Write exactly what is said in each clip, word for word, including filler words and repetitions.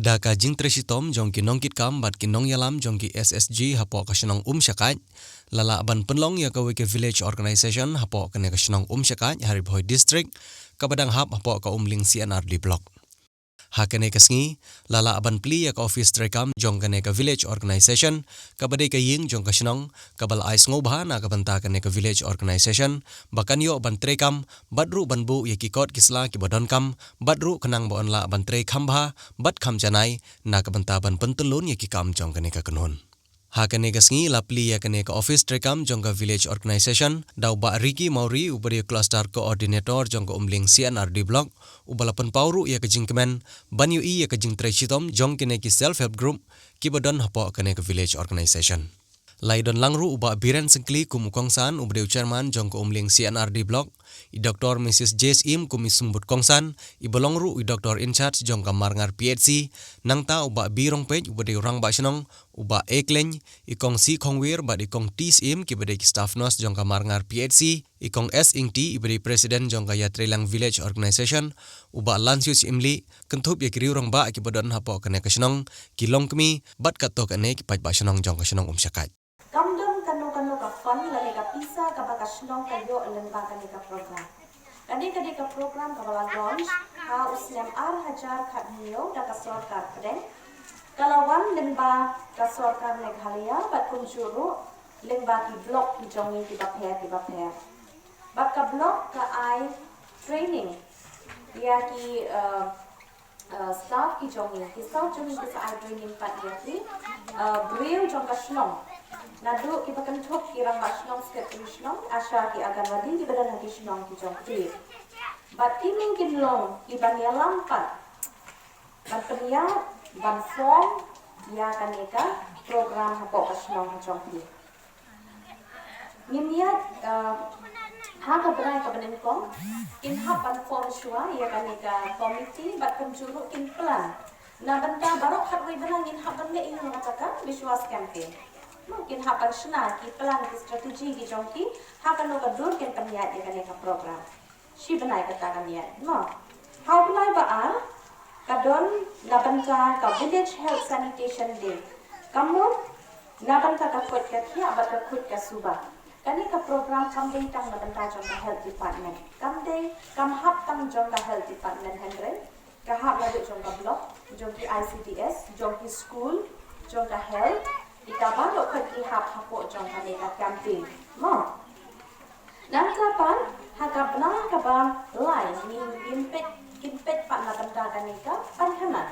Da ka jingtrei shitom jong ki nongkitkam bad ki nongïalam jong ki S S G hapoh ka shnong Umshakait, la lah ban pynlong ïa kawei ka village organization hapoh kane ka shnong Umshakait ha Ri Bhoi District, kaba dang hap hapoh ka Umling C and R D Block. Ha kane ka sngi, la lah ban plie ïa ka office treikam jong kane ka village organization, kaba dei ka ïing jong ka shnong, kaba la ai sngewbha na ka bynta kane ka village organization ba kan ïoh ban treikam bad ruh ban buh ïa ki kot ki sla kiba donkam, bad ruh khnang ba yn lah ban trei kham bha bad kham janai na ka bynta ban pyntyllun ïa ki kam jong kane ka kynhun. Ha kane ka sngi la plie ïa kane ka office treikam jong ka village organization da u Bah Ricky Mawrie, uba dei u cluster coordinator jong ka Umling C and R D Block, uba la pynpaw ruh ïa ka jingkmen ban ïohi ïa ka jingtrei shitom jong kine ki self help group kiba don hapoh kane ka village organization. La ïadon lang ruh u Bah Biren Syngkli kum u kongsan, uba dei u chairman jong ka Umling C and R D Block, i Doctor Mrs Jess Im kum i symbood kongsan, iba long ruh i doctor in charge jong ka Marngar P H C, nangta u Bah B Rongpeit, uba dei u rangbah shnong, u Bah A Khlem, i Kong C Khongwir bad i Kong T Syiem, kiba dei ki staff nurse jong ka Marngar P H C, i Kong S Ingti, iba dei president jong ka Ïatreilang Village Organization, u Bah Lansius Imli, kynthup ïa ki riew rangbah kiba don hapoh kane ka shnong, ki longkmie bad katto katne ki paidbah shnong jong ka shnong Umshakait. Kam don kano kano ka fund lane ka pisa kaba ka shnong ka ïoh lyngba kane ka program. Kane ka dei ka program kaba la launch ha u snem ar hajar khathynñiew da ka sorkar pdeng. Ka la wan lyngba ka sorkar Meghalaya bad kumjuh ruh lyngba ki block ki jong ngi kiba pher kiba pher. Bad ka block ka ai training ïa ki, eh, eh, staff ki jong ngi, ki staff jong ngi ki sa ai training pat ïa ki, eh, briew jong ka shnong. Naduh kiba kynthup ki rangbah shnong, secretary shnong, ASHA, ki Anganwadi kiba don ha ki shnong ki jong ki. Bad kine kin long kiban ïalam pat ban pynïaid, ban form ïa kane ka program hapoh ka shnong ha jong ki. Ngin ïa, eh, ha ka bnai kaba nyngkong kin hap ban form shuwa ïa kane ka committee bad kumjuh ruh kin plan. Na bynta baroh khatwei bnai ngin hap ban leh ïa kata ka visual campaign. Kin hap ban shna ki plan, ki strategy ki jong ki ha kano ka dur kin pynïaid ïa kane ka program. Shi bnai kata ka niat, mo. Ha u bnai ba ar ka don na bynta ka Village Health Sanitation Day. Ka mut na bynta ka khuid ka khiah bad ka khuid ka suba. Kane ka program kam dei tang na bynta jong ka health department. Kam dei, kam hap tang jong ka health department hynrei ka hap naduh jong ka block, jong ki I C D S, jong ki school, jong ka health. Kita baroh ka ki hap hapoh jong kane ka campaign, mo. Nangta pat ha ka bnai kaba lai ngin, ngin peit, kin peit pat na bynta kane ka pynhynnin.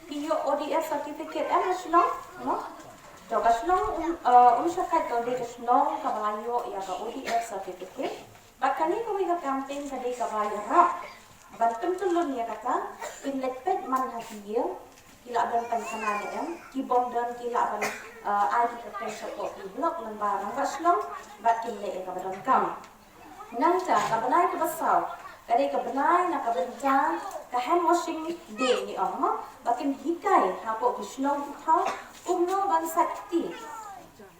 Ki ïoh O D F certificate em ha shnong, mo? To ka shnong, um, eh, Umshakait to dei ka shnong kaba la ïoh ïa ka O D F certificate. Bad kane kawei ka campaign ka dei kaba ïarap ban pyntyllun ïa kata, kin leit peit man ha ki ïing, ki la don pynkhana ne em, ki bym don ki la ban, eh, ai ki kyrteng shapoh ki block lyngba rangbah shnong, bad kin leh ïa kaba donkam. Nangta ka bnai kaba saw ka dei ka bnai na ka bynta ka hand washing day ngi ong, mo, ba kin hikai hapoh ki shnong ki thaw kumno ban sait kti.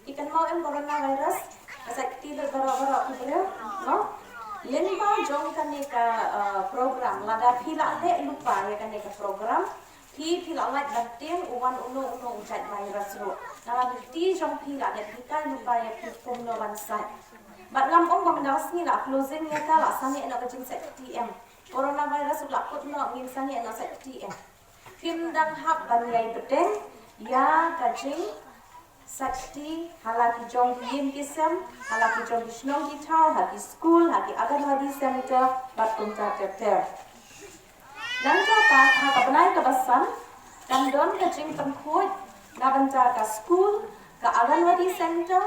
Ki kynmaw em coronavirus, ka sait kti lut baroh baroh ki briew, mo. Lyngba jong kane ka, eh, program, lada phi la leh lypa ïa kane ka program, phi, phi la lait ban tieng u wan uno uno u jait virus ruh. Namar kti jong phi la dep hikai lypa ïa phi kumno ban sait. Bad ngam ong ba mynta ka sngi la closing ïa ka, la sangeh noh ka jingsait kti em. Coronavirus ruh la kut noh, ngin sangeh noh sait kti em. Phim dang hap ban ïai bteng ïa ka jing sait kti ha la ki jong ki ïing ki sem, ha la ki jong ki shnong ki thaw, ha ki skul, ha ki Anganwadi center bad kumta ter ter. Nangta pat ha ka bnai kaba san kan don ka jingpynkhuid na bynta ka skul, ka Anganwadi center,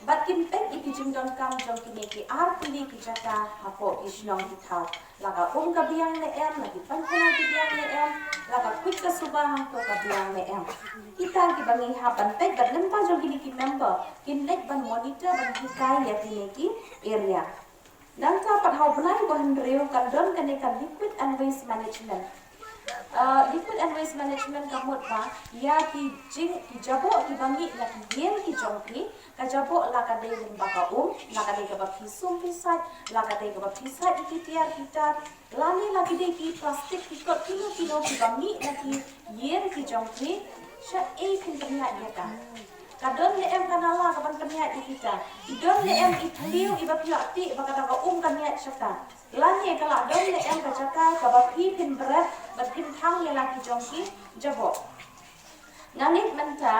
bad kin peit ïa ki jingdonkam jong kine ki arphew tylli ki jaka hapoh ki shnong ki thaw. La ka um ka biang ne em, la ki pynkhana ki biang ne em, la ka khuid ka suba hangto ka biang ne em. Kita kiba ngi hap ban peit bad lyngba jong kine ki member kin leit ban monitor, ban hikai ïa kine ki area. Nangta pat ha u bnai ba hynriew kan don kane ka liquid and waste management. Uh, liquid and waste management ka mut ba ïa ki jing, ki jaboh kiba mih na ki ïing ki jong phi, ka jaboh la ka dei lyngba ka um, la ka dei kaba phi sum phi sait, la ka dei kaba phi sait ïa ki tiar ki tar, lane la ki dei ki plastik ki kot kino kino kiba mih na ki ïing ki jong phi. Shaei phin pynïaid ïa ka? Ka don ne em ka nala kaban pynïaid ïa kita? I don ne em i thliew iba phi la tih ba ka da ka um kan ïaid sha ka? Lane ka la don ne em ka jaka kaba phi phin bret bad phin thang ïa la ki jong ki jaboh? Nga ngeit mynta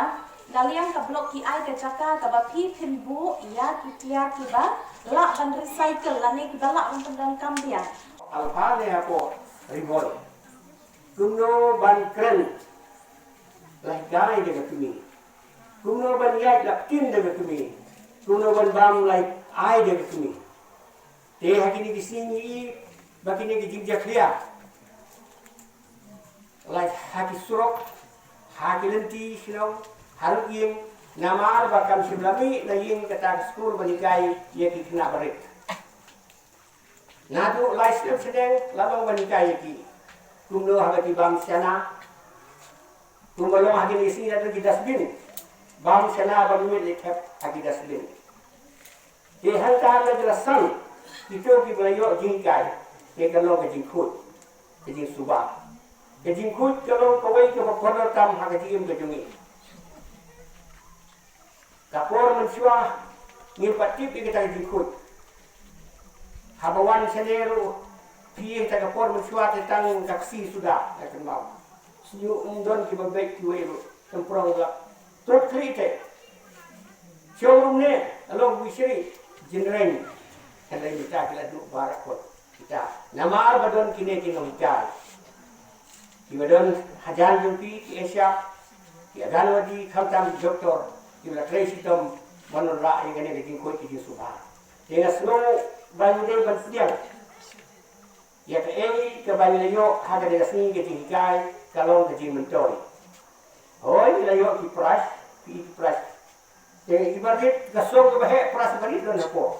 na liang ka block ki ai ka jaka kaba phi phin buh ïa ki tiar kiba lah ban recycle lane kiba lah ban pyndonkam biang. Alpha ne hapoh Ri Bhoi. Kumno ban kren la hikai da ka kmie. Kumno ban ïaid la ptin da ka kmie. Kumno ban bam la ai da ka kmie. Te ha kine ki sngi ngi i ba kine ki jingjakhlia la ha ki surok, ha ki lynti shnong, ha rud ïing, namar ba kam shym la mih na ïing kata ka skul ban hikai ïa ki khynnah barit. Naduh lai snem snem la long ban hikai ïa ki. Kumno ha kata ki bam shana. Kumba long ha kine ki sngi la don ki dustbin. Bam shana ban mih leit thep ha ki dustbin. Te hangta la jela san kito kiba la ïoh jinghikai. Te ka long ka jingkhuid, ka jingsuba. Ka jingkhuid ka long kawei kaba kordor tam ha ka jingim ka jong ngi. Ka por mynshuwa ngim pat tip ïa kata ka jingkhuid. Haba wan shane ruh phi ïa kata ka por mynshuwa te tang ka ksi suda, nga kynmaw. Shu ym don kiba beit kiwei ruh, kynprong la. Trot khlieh te. Shong rum ne, along wi shri, jingreng. Hynrei mynta ki la duh baroh kot. Kita, namar ba don kine ki nonghikai kiba don hajan jong phi, ki Asia, ki Anganwadi, khamtam ki doktor kiba la trei shitom ban wanrah ïa kane ka jingkhuid ka jingsuba. Te nga sngew ba ngi dei ban pdiang ïa kaei kaba ngi la ïoh ha kane ka sngi ka jinghikai, ka long ka jingmyntoi. Hooid, ngi la ïoh ki prize, ki prize. Te iba rit ka song kaba heh, prize iba rit don hapoh.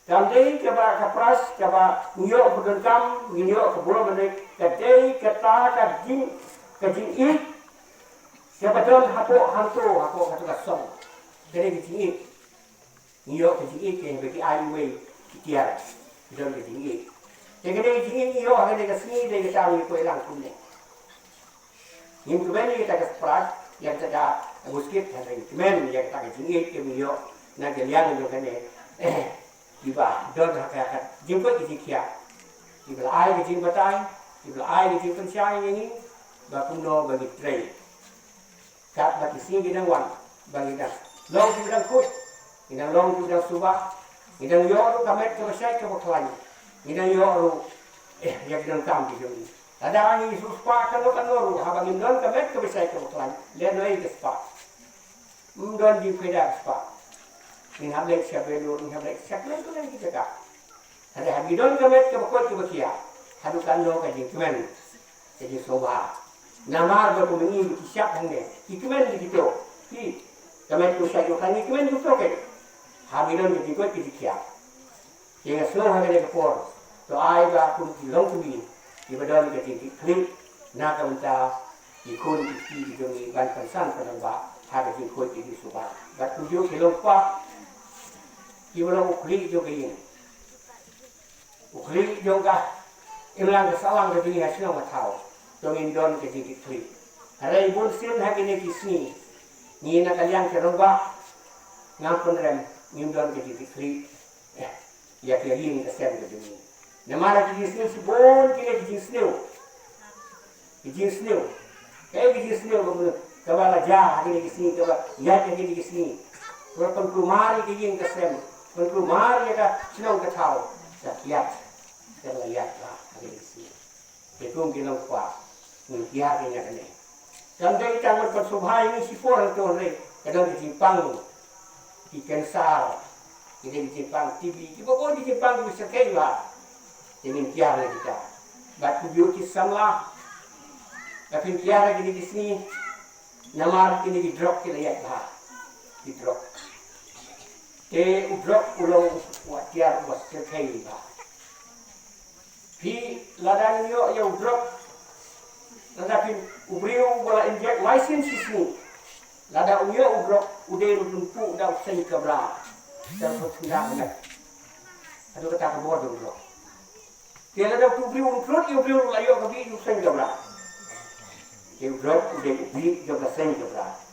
Kam dei kaba ka prize kaba ngi ïoh ka donkam, ngi ïoh ka burom, ka dei kata ka jing, ka jingïeit kaba don hapoh hangto, hapoh kato ka song. Ka dei ka jingïeit. Ngi ïoh ka jingïeit kaba ki ai iwei ki tiar. Ki don ka jingïeit. Te ka dei ka jingïeit ngi ïoh ha kane ka sngi, dei kata ngi poi lang kumne. Ngim kmen ïa kata ka surprise, ïa kata ka buskit, hynrei ngi kmen ïa kata ka jingïeit kaba ngi ïoh na ka liang jong kane. Eh, kiba don ha ka, ka jingkoit ka jingkhiah. Kiba la ai ka jingbatai, kiba la ai ka jingpynshai ïa ngi, ba kumno ba ngi trei. Katba ki sngi ki dang wan, ba ngi dang long kiba dang khuid, ngi dang long kiba dang suba, ngi dang ïoh ruh ka met kaba shait kaba khlaiñ, ngi dang ïoh ruh, eh, ïa ki donkam ki jong ngi. Lada ngi shu spah kano kano ruh, haba ngim don ka met kaba shait kaba khlaiñ, lehse ngi ka spah. Ym don jingpyndonkam spah. Ngin hap leit sha Bangalore, ngin hap leit sha kylleiñ kylleiñ ki jaka. Hynrei haba ngi don ka met kaba koit kaba khiah, haduh katno ka jingkmen, ka jingsngewbha. Namar ba kum ngi ki shap hangne, ki kmen ïa kito. Ki, ka met kaba shait kaba khlaiñ ngi kmen ïa kito keiñ. Haba ngi don ka jingkoit ka jingkhiah. Te nga sngew ha kane ka por, to ai ba kum ki longkmie kiba don ka jingkitkhlieh na ka bynta ki khun ki kti ki jong ngi ban pynsan pynrangbah ha ka jingkhuid ka jingsuba. Bad kumjuh ki longkpa kiba long u khlieh jong ka ïing, u khlieh jong ka imlang ka sahlang ka jong ngi ha shnong ha thaw. To ngin don ka jingkitkhlieh. Hynrei bunsien ha kine ki sngi ngi na ka liang ki rangbah ngam pynrem, ngim don ka jingkitkhlieh ïa ka ïing ka sem ka jong ngi. Namar ki jingsniew shibun, kine ki jingsniew. Ki jingsniew. Kaei ki jingsniew kaba, kaba la jia ha kine ki sngi, kaba ïaid ha kine ki sngi. Kaba pynkulmar ïa ka ïing ka sem, pynkulmar ïa ka shnong ka thaw. Ka kiad, kaba la ïaid ha kine ki sngi. Te kum ki nongkpa, ngin kiar ïa kane. Kam dei tang ban pynsngewbha ïa ngi shipor hangto hynrei ka don ki jingpang, ki cancer, ki dei ki jingpang T B, kiba bun ki jingpang kiba shyrkhei bha. Te ngin kiar ïa kita. Bad kumjuh ki samla, ba phin kiar ïa kine ki sngi, namar kine ki drok ki la ïaid bha. Ki drok. Te u drok u long u atiar uba shyrkhei bha. Hi, lada ngi ïoh ïa u drok, lada phin, u briew uba la inject lai sien shi sngi, lada u ïoh u drok, u dei ruh pynpuh da u seng Jabra. Da u seng Jabra. Haduh katta ka bor da u drok. Te lada u briew un pynlut ïa u briew ruh la ïoh ka bih u seng Jabra. Te u drok u dei u bih jong ka seng Jabra.